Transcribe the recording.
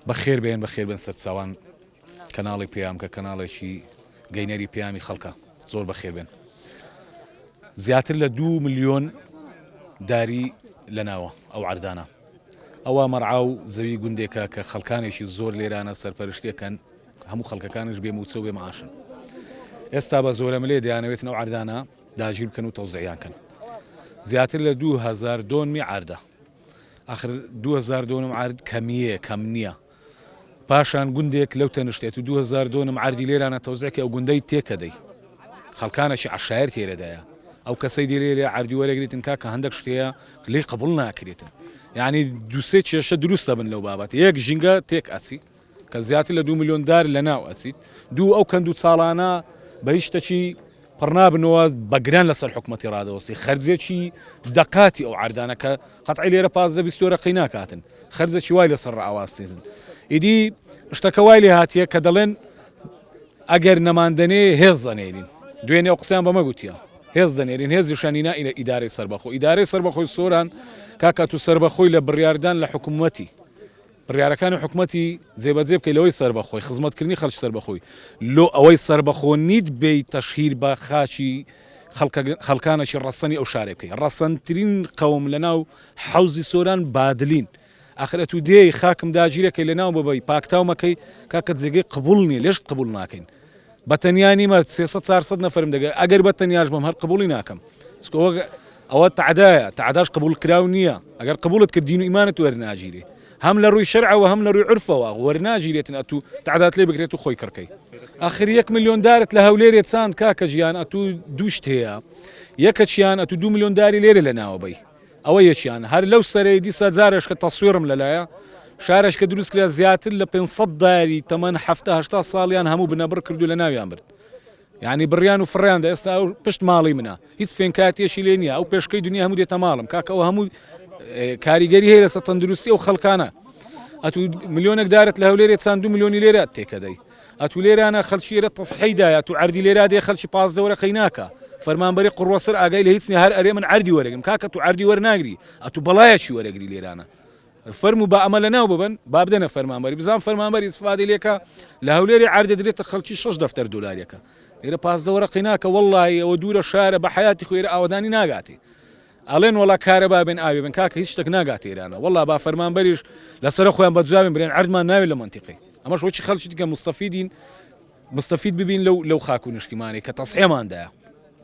بەخێر بێن بەخێر بێن سەرچاوان کەناڵی پەیام کە کەناڵێکی گەینەری پەیامی خەڵکە زۆر بەخێر بێن زیاتر لە دو ملیۆن داری لەناوە ئەو عردانە ئەوە مەرعا و زەوی گوندێکە کە خەڵکانێکی زۆر لێرانە سەرپەرشتەکەن هەموو خەڵکەکانش بێ موچە و بێ معاشن ئێستا بە زۆرە ملێ دەیانەوێتن ئەو عردانە داگیر بکەن و تەوزیعیان کەن زیاتر لە 2000 دۆنمی عردە ئاخر 2000 دۆنم عرد کەمیە کەم نییە پاشان گوندێک لەو تەنشتێت و 2000 دۆنم عردی لێرانە تەوزیعکە ئەو گوندەی تێکەدەی خەڵکانێکی عشایر تێرەدایە ئەو کەسەی دێ لێرە عردی وەرەگریتن کاکە هەندێک شتەیە لێی قبول ناکرێتن یعنی دووسێ کێشە دروستە بن لەو بابەت یەک ژینگە تێک ئەچی کە زیاتر لە دوو ملیۆن دار لەناو ئەچیت، دوو ئەو کەند و چاڵانە بە هیچ شتەکی پڕ نابنەوە بە گران لەسەر حکومەتی ڕادەوەستی خەرجێکی دەقاتی ئەو عەردانە کە قەتعی لێرە 15 20 وەرەقەی ناکاتن خەرجێکی وای لەسەر ڕاواستێتن ئیدی شتەکە وای لێ هاتیە کە دەڵێن ئەگەر نەماندەنێ هێز دەنێرین دوێنێ ئەو قسەیان بەمە گوتیە هێز دەنێرین هێزیشانی نا ئیدارەی سەربەخۆ ئیدارەی سەربەخۆی سۆران کاکە تو سەربەخۆی لە بڕیاردان لە حکوومەتی بڕیارەکانی حکومەتی جێبەجێ بکەی لەوەی سەربەخۆی خزمەتکردنی خەڵکی سەربەخۆی لۆ ئەوەی سەربەخۆ نیت بێی تەشهیر بە خاکی خەڵکانێکی ڕەسەنی ئەو شارێ بکەی ڕەسەنترین قەوم لەناو حەوزی سۆران بادلین ئاخر ئەتوو دێی خاکم داگیرەکەی لەناو ببەی پاکتاو مەکەی کاکە جێگەی قبوڵ نییە لێشت قبوڵ ناکەین بە تەنیا نیمە 300 400 نەفرم دەگەر ئەگەر بە تەنیاش بم هەر قبوڵی ناکەم چکەوە ئەوە تەعدایە، تەعداش قبوڵکراو نییە، ئەگەر قبوڵت کرد دین و ئیمانت وەرناگیرێ، هەم لە ڕووی شەرعەوە هەم لە ڕووی عورفەوە وەرناگیرێتن ئەتوو تەعدات لێ بکرێت و خۆی کڕکەی. ئاخر یەک ملیۆن دارت لە هەولێرێ چاند کاکە ژیان ئەتوو دوو شت هەیە یەکەکیان ئەتوو دوو ملیۆن داری لێرە لەناوە بەی ئەوە یەکیان هەر لەو سەرەی دیسا جارێش کە تەسویڕم لەلایە شارێش کە دروست کرا زیاتر لە 500 داری تەمەن 70 80 ساڵیان هەموو بنەبڕ کرد و لەناویان برد. یانی بڕیان و فڕیان دا ئێستا ئەو پشت ماڵی منە هیچ فێنکاتیەکی لێ نییە ئەو پێشکەی دنیا هەموو دێتە ماڵم کاکە ئەو هەموو کاریگەری هەیە لەسەر تەندروستی ئەو خەڵکانە ئەتو ملیۆنێک دارت لە هەولێرێ چاند دو ملیۆنی لێرە تێکەدەی ئەتو لێرانە خەڵکی ئێرە تەسحیدایە تو عەردی لێرا دێ خەڵکی 15 وەرەقەی ناکە فەرمانبەری قوڕوەسەر ئاگای لە هیچ نیە هەر ئەرێ من عەردی وەرەگرم کاکە تو عەردی وەرناگری ئەتو بەڵایەکی وەرەگری لێرانە فەرموو با ئەمە لەناو ببەن با بدەنە فەرمانبەری بزان فەرمانبەری ئیسفادەی لێکا لە هەولێری عەردە درێتە خەڵکی شەش دەفتەر دۆلاریەکە لێرە 15 وەرەقی ناکە وەڵڵاهی ئەوە دوورە شارە بە حەیاتی خۆی ئێرە ئاوەدانی ناگاتێ ئەڵێن وەڵا کارەبا بێن ئاوێ بن کاکە هیچ شتێک ناگاتێ ئێرانە وەڵا با فەرمانبەریش لەسەر خۆیان بە جوابن برێن عەردمان ناوێت لە مەنتیقەی ئەمەش وەکی خەڵکی دیکە مستەفیدین مستەفید ببین لەو لەو خاک و نیشتیمانەی کە تەسحێماندایە.